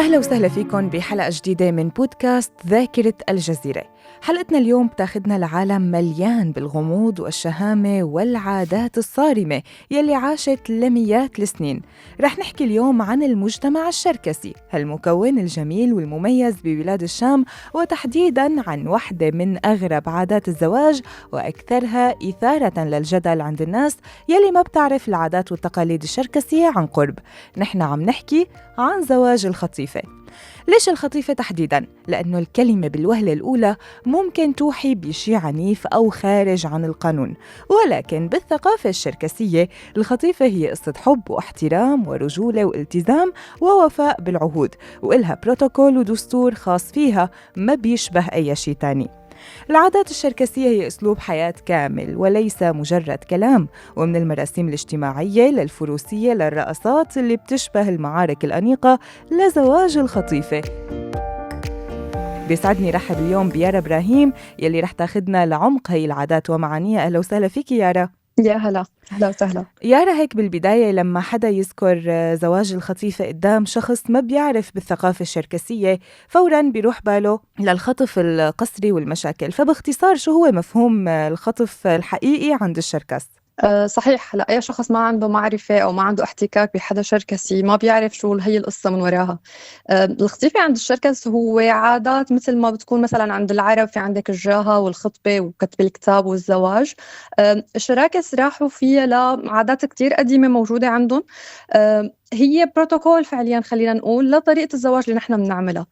أهلا وسهلا فيكم بحلقة جديدة من بودكاست ذاكرة الجزيرة. حلقتنا اليوم بتاخدنا لعالم مليان بالغموض والشهامة والعادات الصارمة يلي عاشت لمئات السنين. رح نحكي اليوم عن المجتمع الشركسي، هالمكون الجميل والمميز ببلاد الشام، وتحديداً عن وحدة من أغرب عادات الزواج وأكثرها إثارة للجدل عند الناس يلي ما بتعرف العادات والتقاليد الشركسية عن قرب. نحن عم نحكي عن زواج الخطيفة. ليش الخطيفة تحديداً؟ لأنه الكلمة بالوهلة الأولى ممكن توحي بشي عنيف أو خارج عن القانون، ولكن بالثقافة الشركسية الخطيفة هي قصة حب واحترام ورجولة والتزام ووفاء بالعهود، وإلها بروتوكول ودستور خاص فيها ما بيشبه أي شي تاني. العادات الشركسية هي أسلوب حياة كامل وليس مجرد كلام، ومن المراسيم الاجتماعية للفروسية للرقصات اللي بتشبه المعارك الأنيقة لزواج الخطيفة. بيسعدني رحب اليوم بيارا إبراهيم يلي رح تاخدنا لعمق هي العادات ومعانيها. أهلا وسهلا فيك يارا. يا هلا، أهلا وسهلا. يارا، هيك بالبداية لما حدا يذكر زواج الخطيفة قدام شخص ما بيعرف بالثقافة الشركسية فوراً بيروح باله للخطف القسري والمشاكل، فباختصار شو هو مفهوم الخطف الحقيقي عند الشركس؟ صحيح، هلا أي شخص ما عنده معرفة أو ما عنده احتكاك بحدا شركسي ما بيعرف شو هي القصة من وراها. الخطيفة عند الشركس هو عادات مثل ما بتكون مثلا عند العرب، في عندك الجاهة والخطبة وكتب الكتاب والزواج. الشراكس راحوا فيها لعادات كتير قديمة موجودة عندهم. هي بروتوكول فعليا خلينا نقول لطريقة الزواج اللي نحن بنعملها.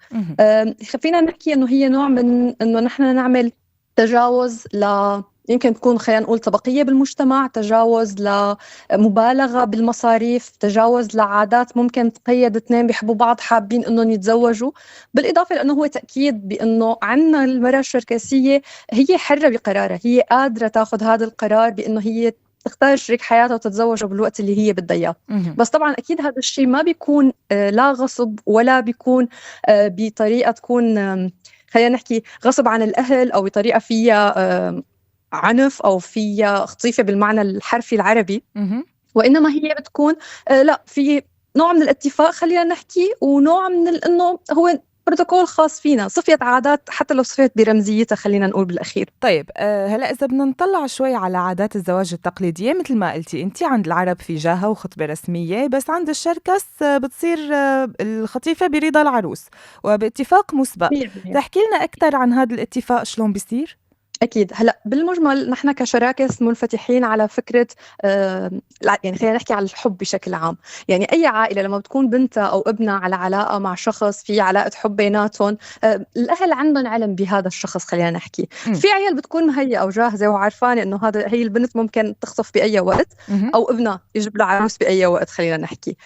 فينا نحكي إنه هي نوع من إنه نحن نعمل تجاوز ل يمكن تكون خلينا نقول طبقية بالمجتمع، تجاوز لمبالغة بالمصاريف، تجاوز لعادات ممكن تقيد اثنين بيحبوا بعض حابين إنهم يتزوجوا. بالإضافة لأنه هو تأكيد بأنه عنا المرأة الشركسية هي حرة بقرارها، هي قادرة تاخذ هذا القرار بأنه هي تختار شريك حياتها وتتزوجه بالوقت اللي هي بدها إياه. بس طبعا أكيد هذا الشيء ما بيكون لا غصب ولا بيكون بطريقة تكون خلينا نحكي غصب عن الأهل أو بطريقة فيها عنف أو فيها خطيفة بالمعنى الحرفي العربي. وإنما هي بتكون لا في نوع من الاتفاق خلينا نحكي، ونوع من إنه هو بروتوكول خاص فينا، صفيت عادات حتى لو صفيت برمزيتها خلينا نقول بالأخير. طيب، هلأ إذا بدنا نطلع شوي على عادات الزواج التقليدية مثل ما قلتي أنت، عند العرب في جاهة وخطبة رسمية، بس عند الشركس بتصير الخطيفة برضا العروس وباتفاق مسبق. 100%. تحكي لنا أكثر عن هذا الاتفاق شلون بيصير؟ أكيد. هلأ بالمجمل نحن كشراكس منفتحين على فكرة، لا، يعني خلينا نحكي على الحب بشكل عام. يعني أي عائلة لما بتكون بنتها أو ابنها على علاقة مع شخص في علاقة حب بيناتهم، الأهل عندهم علم بهذا الشخص خلينا نحكي. في عيال بتكون مهيئة أو جاهزة وعارفانة إنه هذا هي البنت ممكن تخطف بأي وقت، أو ابنها يجيب له عروس بأي وقت خلينا نحكي.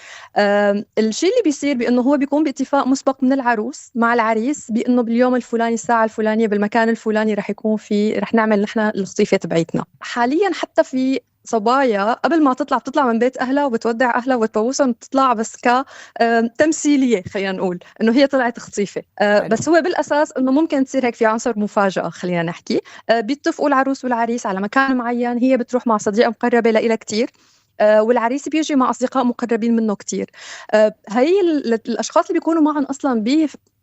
الشيء اللي بيصير بأنه هو بيكون باتفاق مسبق من العروس مع العريس بأنه باليوم الفلاني الساعة الفلانية بالمكان الفلاني رح يكون في، رح نعمل نحن الخطيفة تبعيتنا. حاليا حتى في صبايا قبل ما تطلع بتطلع من بيت أهلها وبتودع أهلها وبتبوسهم، بتطلع بس ك تمثيلية خلينا نقول إنه هي طلعت خطيفة. بس هو بالأساس إنه ممكن تصير هيك في عنصر مفاجأة خلينا نحكي. بيتفقوا العروس والعريس على مكان معين، هي بتروح مع صديقة مقربة لإلها كتير، والعريس بيجي مع أصدقاء مقربين منه كتير. هي الأشخاص اللي بيكونوا معهم أصلاً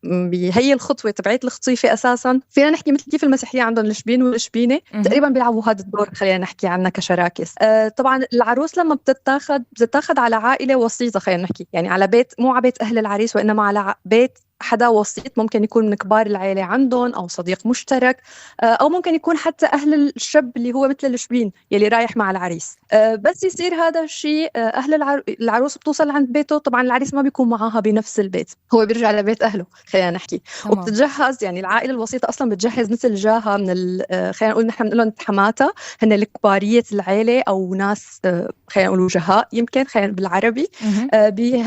بهي الخطوة تبعيت الخطيفة أساساً، فينا نحكي مثل كيف المسيحية عندهم الشبين والشبينة، تقريباً بيلعبوا هذا الدور خلينا نحكي عنا كشراكس. طبعاً العروس لما بتتاخد على عائلة وسيطة خلينا نحكي، يعني على بيت، مو على بيت أهل العريس، وإنما على بيت حدا وسيط، ممكن يكون من كبار العائلة عندهم أو صديق مشترك، أو ممكن يكون حتى أهل الشاب اللي هو مثل الشبين يلي رايح مع العريس. بس يصير هذا الشيء، أهل العروس بتوصل عند بيته، طبعاً العريس ما بيكون معاها بنفس البيت، هو بيرجع لبيت أهله خلينا نحكي. وبتتجهز، يعني العائلة الوسيطة أصلاً بتجهز مثل جاها من خلينا نقول نحن بنقول لهم حماتها، هن الكبارية العائلة أو ناس، خلينا نقول وجهاء يمكن خلينا بالعربي.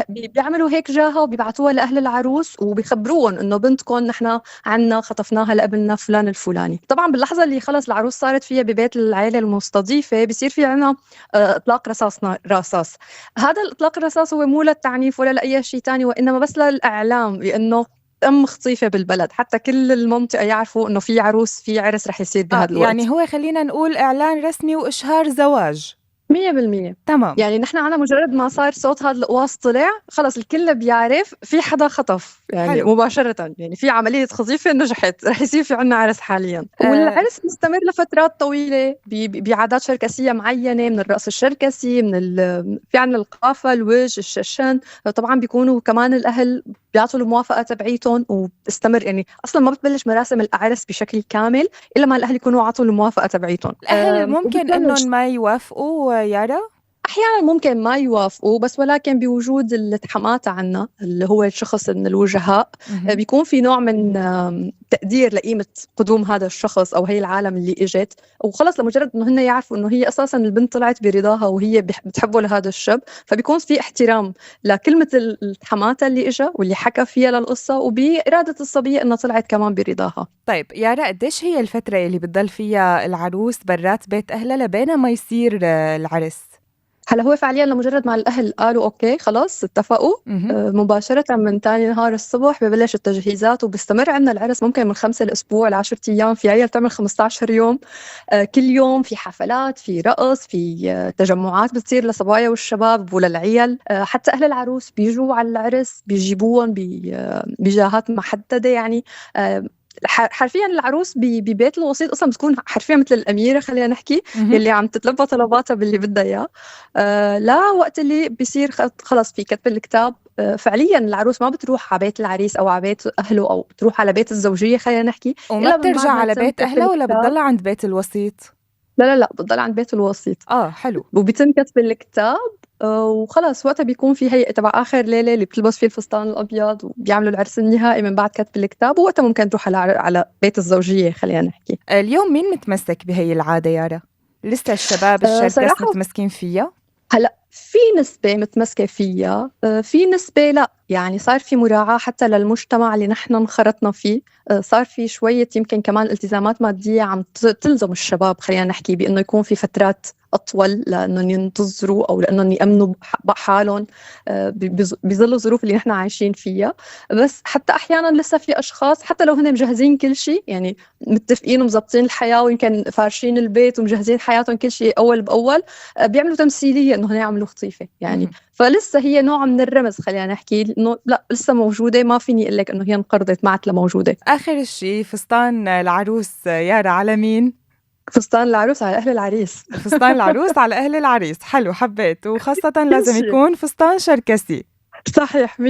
بيعملوا هيك جاها وبيبعتوها لأهل العروس وبيخبروهم إنه بنتكم نحن عنا خطفناها لابننا فلان الفلاني. طبعاً باللحظة اللي خلص العروس صارت فيها ببيت العائلة المستضيفة بصير في عنا، إطلاق رصاص رصاص. هذا الإطلاق الرصاص هو مو للتعنيف ولا لأي شيء تاني، وإنما بس للإعلام بأنه تم خطيفة بالبلد، حتى كل المنطقة يعرفوا إنه في عروس، في عرس رح يصير بهذا الوقت. يعني هو خلينا نقول إعلان رسمي وإشهار زواج. 100%. تمام. يعني نحن عنا مجرد ما صار صوت هذا القواص طلع، خلص الكل بيعرف في حدا خطف، يعني حلو. مباشرة، يعني في عملية خطيفة نجحت، رح يصير في عنا عرس حاليا. والعرس مستمر لفترات طويلة بعادات شركسية معينة، من الرقص الشركسي، في عنا القافة، الوجه، الششن. طبعا بيكونوا كمان الأهل بيعطوا الموافقة تبعيتهم وبتستمر، يعني أصلا ما بتبلش مراسم العرس بشكل كامل إلا ما الأهل يكونوا عطوا الموافقة تبعيتهم. الأهل ممكن وبتبلش إنهم ما يوافقوا يارا؟ أحيانا ممكن ما يوافقوا، بس ولكن بوجود الحماة عنا اللي هو الشخص من الوجهاء، بيكون في نوع من تقدير لقيمة قدوم هذا الشخص أو هي العالم اللي إجت، وخلص لمجرد إنه هن يعرفوا إنه هي أساساً البنت طلعت برضاها وهي بتحبه لهذا الشاب، فبيكون في احترام لكلمة الحماة اللي إجا واللي حكى فيها للقصة، وبإرادة الصبية إنها طلعت كمان برضاها. طيب يارا، قديش هي الفترة اللي بتضل فيها العروس برات بيت أهلها لبين ما يصير العرس؟ هلا هو فعليا لمجرد ما الأهل قالوا okay خلاص اتفقوا، مباشرة من تاني نهار الصبح ببلش التجهيزات، وبيستمر عندنا العرس ممكن من 5 الأسبوع ل10 أيام، في عيال بتعمل 15 يوم. كل يوم في حفلات، في رقص، في تجمعات بتصير للصبايا والشباب وللعيال. حتى أهل العروس بيجوا على العرس، بيجيبوهم بجاهات محددة، حرفيا العروس ببيت الوسيط اصلا بتكون حرفيا مثل الاميره، خلينا نحكي، يلي عم تتلبى طلباتها باللي بدها اياه. لا وقت اللي بيصير خلص في كتب الكتاب، فعليا العروس ما بتروح على بيت العريس او على بيت اهله او بتروح على بيت الزوجيه، خلينا نحكي، وما إلا من بترجع بعد ما على يتم بيت كتب اهلها ولا الكتاب. بتضل عند بيت الوسيط؟ لا لا لا، بتضل عند بيت الوسيط. حلو. وبيتم كتب الكتاب، وخلص وقتها بيكون في هيئة تبع آخر ليلة اللي بتلبس فيه الفستان الأبيض، وبيعملوا العرس النهائي من بعد كتب الكتاب، ووقتها ممكن تروح على بيت الزوجية، خلينا نحكي. اليوم مين متمسك بهي العادة يارا؟ لسه الشباب الشركس صراحة متمسكين فيها؟ هلا في نسبة متمسكة فيها، في نسبة لا، يعني صار في مراعاة حتى للمجتمع اللي نحن انخرطنا فيه، صار في شوية يمكن كمان التزامات مادية عم تلزم الشباب، خلينا نحكي، بأنه يكون في فترات أطول لأنهم ينتظروا أو لأنهم يأمنوا بحالهم، بظل الظروف اللي نحن عايشين فيها. بس حتى أحيانا لسه في أشخاص حتى لو هن مجهزين كل شيء، يعني متفقين ومزبطين الحياة ويمكن فارشين البيت ومجهزين حياتهم كل شيء أول بأول، بيعملوا تمثيلية إنه هن يعملوا خطيفة يعني. فلسه هي نوع من الرمز، خلينا نحكي إنه لا لسه موجودة، ما فيني أقول لك إنه هي انقرضت، ما عاد موجودة. آخر شيء فستان العروس يارا على مين؟ فستان العروس على أهل العريس. فستان العروس على أهل العريس، حلو، حبيت. وخاصة كل لازم شيء. يكون فستان شركسي. صحيح 100%،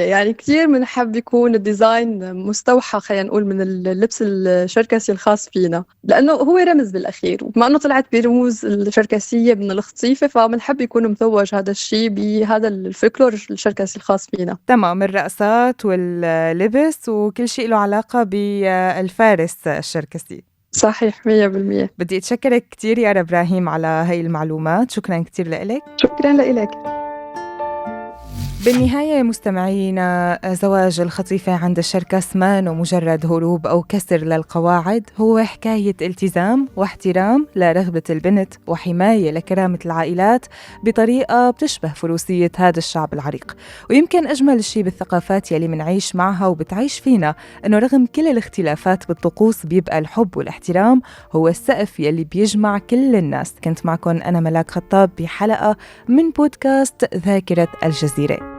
يعني كثير بنحب يكون ال design مستوحى، خلينا نقول، من اللبس الشركسي الخاص فينا، لأنه هو رمز بالأخير، وبما أنه طلعت برموز الشركسية من الخطيفة، فبنحب يكون متوج هذا الشيء بهذا الفلكلور الشركسي الخاص فينا. تمام، الرقصات واللبس وكل شيء له علاقة بالفارس الشركسي. صحيح 100%. بدي أتشكرك كتير يارا إبراهيم على هاي المعلومات، شكرا كتير لإلك. شكرا لإلك. بالنهاية مستمعينا، زواج الخطيفة عند الشركس ما مجرد هروب أو كسر للقواعد، هو حكاية التزام واحترام لرغبة البنت وحماية لكرامة العائلات بطريقة بتشبه فروسية هذا الشعب العريق. ويمكن أجمل شيء بالثقافات يلي منعيش معها وبتعيش فينا أنه رغم كل الاختلافات بالطقوس بيبقى الحب والاحترام هو السقف يلي بيجمع كل الناس. كنت معكم أنا ملاك خطاب بحلقة من بودكاست ذاكرة الجزيرة.